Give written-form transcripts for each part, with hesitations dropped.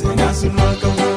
Seenaa sirraa qabu.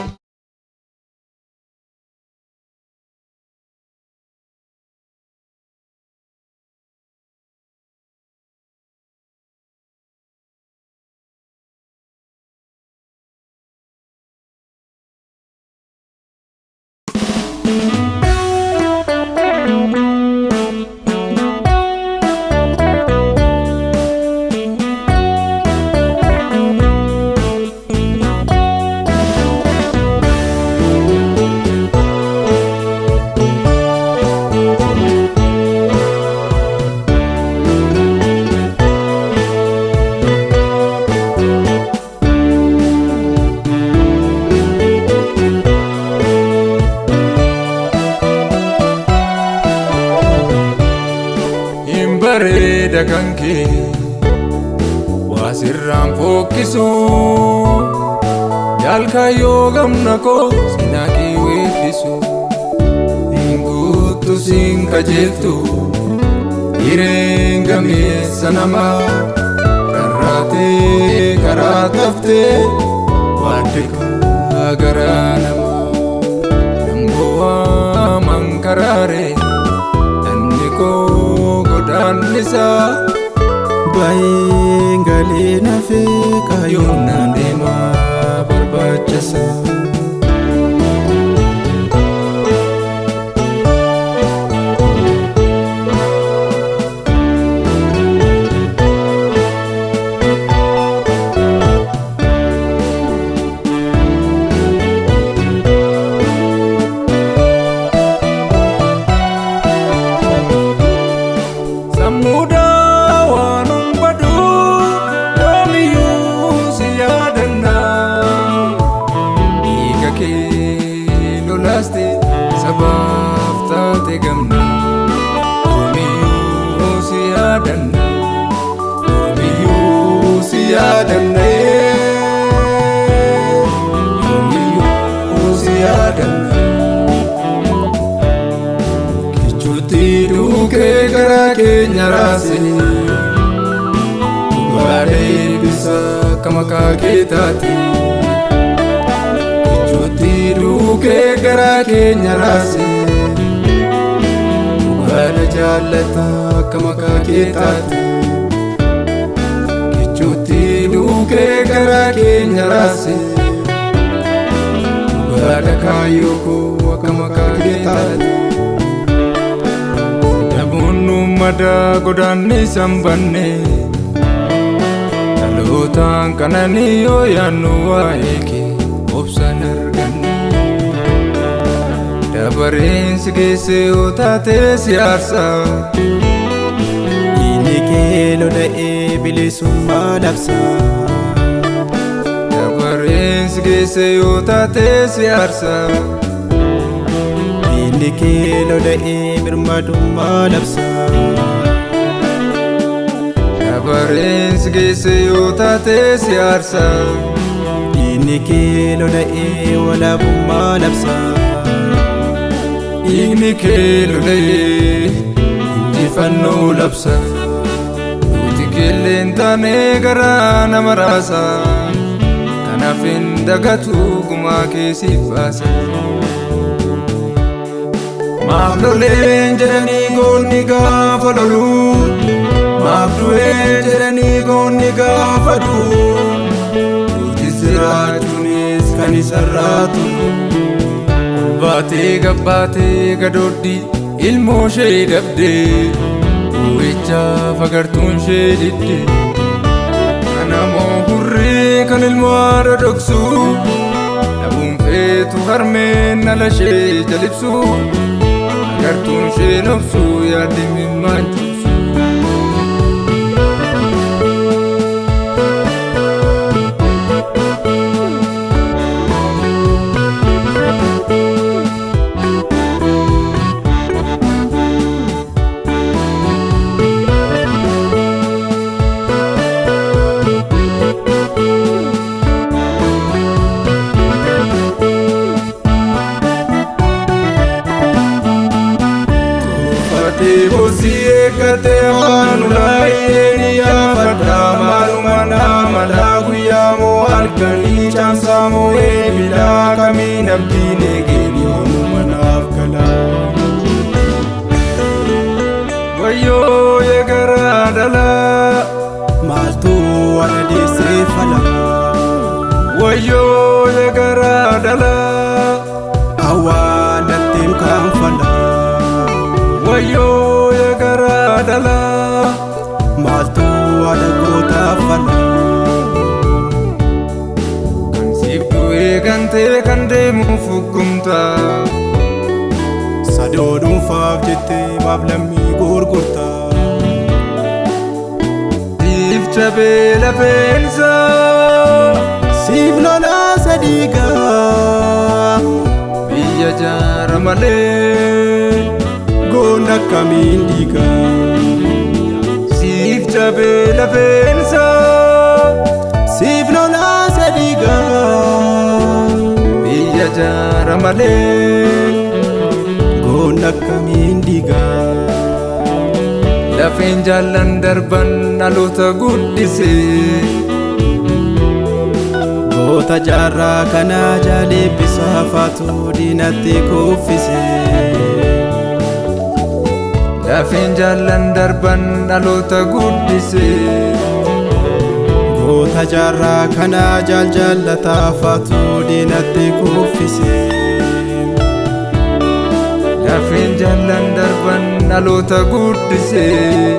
Bareeda kan kee waa sirraan fokkisu jaalkayyoo gamna koo seenaa kee weeddisu hin guuttu siin qajeeltu hireen gameessa namaa rarraatee karaa taftee waadde garaa namaa dambowaa mankaraaree dhanni koo godaannisa. Baay'een galee nafee kaayyoon Yoonaan deemaa barbaachisa. Sammuudaa waan baduu yoomiyyuu si yaadanna. Dhiiga kee lolaaste sabaaf taate gamna. Yoomiyyuu si yaadanna. Yoomiyyuu si yaadanna. Yoomiyyuu si yaadanna. Kichuutti duukee garaa keenya raase Dhugaadhee bisa akka maqaa kee taate. Kichuutti duukee garaa keenya raase Dhugaadha jaallata akka maqaa kee taate. Kichuutti duukee garaa keenya raase Dhugaadha kaayyoo koo akka maqaa kee taate. Namoonni madaa godaanni sanbanne dhalootaan kananii yoo yaannu waa'ee kee obsaan arganne. Dabareen si geesse yoo taate si aarsa. Dhiigni kee lola'ee bilisummaa labsa. Dabareen si geesse yoo taate si aarsa. Dhiigni kee lola'ee birmadummaa labsa. Dabareen si geesse yoo taate si aarsa. Dhiigni kee lola'ee walaabummaa labsa. Dhiigni kee lola'ee injifannoo labsa. Duuti keelleen taane garaa nama raasa. Kanaaf hin dagatu gumaa kee siif baasa. Maaf loleen jedhanii goonni gaafa lolu. Maaf du'een jedhanii goonni gaafa du'u. Duuti jiraachuunis kan isarraa tolu. Ol baatee gabbaatee gadooddi ilmoo ishee dhabdee. Boo'ichaaf agartuun ishee didde. Kanamoo hurrii kan ilmoo haadha dhoksu. Dhabuun feetu harmeen ala ishee jalibsu. Agartuun ishee nobsu yaaddi mimmaan cubsu. Eeggate waan ulaayee ni yaafadha maaluma naa malaa guyyaa moo halkanii caamsaa Moo'ee bilaa kamiin abdiin eegeen yoomuma naaf galaa. Wayyoo yegaraa dhalaa. Maaltu warra deessee falaa? Wayyoo yegaraa dhalaa. Awwaalatti kan falaa? Wayyoo yegaraa dhalaa. Maaltu haadha gootaa falaa? Kan siif du'ee gantee kan deemu fuggumtaa. Sadoo dhuunfaaf jettee maaf lammii gurgurtaa? Siif cabee lafeensaa. Siif lolaa sadiigaa. Biyya jaara malee. Goon akkamiin diigaa? Siif cabee lafeensaa. Siif lolaa sadiigaa. Biyya jaara malee. Goon akkamiin diigaa? Lafeen jaallan darban dhaloota guddisee. Goota jaarraa kanaa jaaleebbisaa faatu diinatti kuffisee. Lafeen jaallan darban dhaloota guddisee. Goota jaarraa kanaa jaal jaallataa faatu diinatti kuffisee. Lafeen jaallan darban dhaloota guddisee.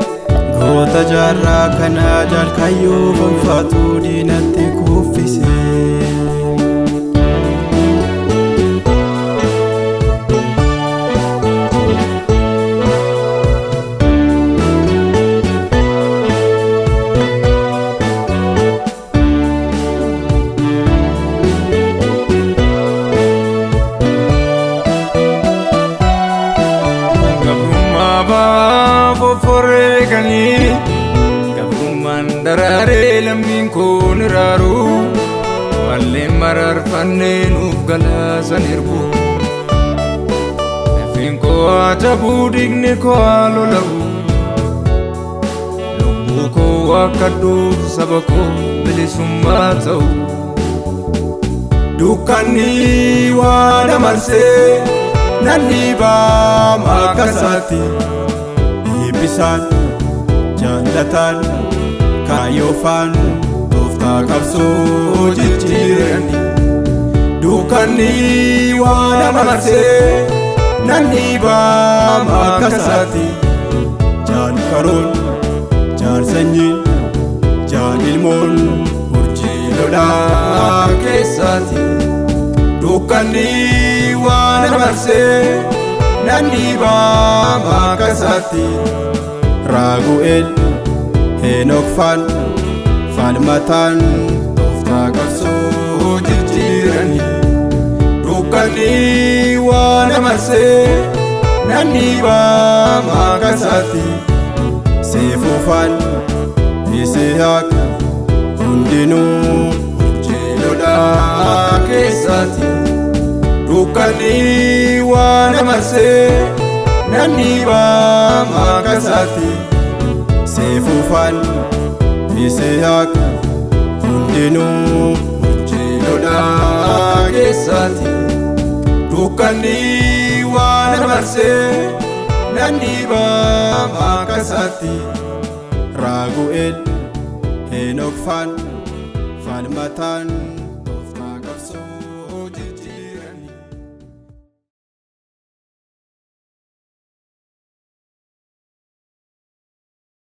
Goota jaarraa kanaa jaal kaayyoo fanfaatu diinatti kuffisee. Gabrummaa baaf of wareeganii. Gabrummaan daraaree lammiin koo ni raaru. Walleen mararfannee nuuf galaasan ergu. Lafeen koo haa cabuu dhiigni koo haa lola'u. Lubbuu koo akka dhuuf saba koo bilisummaa ta'u. Dukkanni waan marsee nan dhiibaa akka isaatti. Eebbisaan jaallataan kaayyoofaan tooftaa qabsoo jijjiirani. Dukkanni waan marsee nan dhiibaa akka isaatti. Jaal karoon, jaal sanyiin, jaal ilmoon urjii lolaa keessaati. Dukkanni waan marsee nan dhiibaa akka isaatti. Raagu'eel, Henook faan, Falmataan tooftaa qabsoo jijjiirani. Dukkanni waan marsee nan dhiibaa akka isaatti. Seefuufaan, Yisihaaq hundinuu urjii lolaa keessaati. Dukkanni waan marsee nan dhiibaa akka isaatti. Seefuufaan, Yisihaaq hundinuu urjii lolaa keessaati. Dukkanni waan marsee nan dhiibaa akka isaatti. Raagu'eel, Henook faan, Falmataan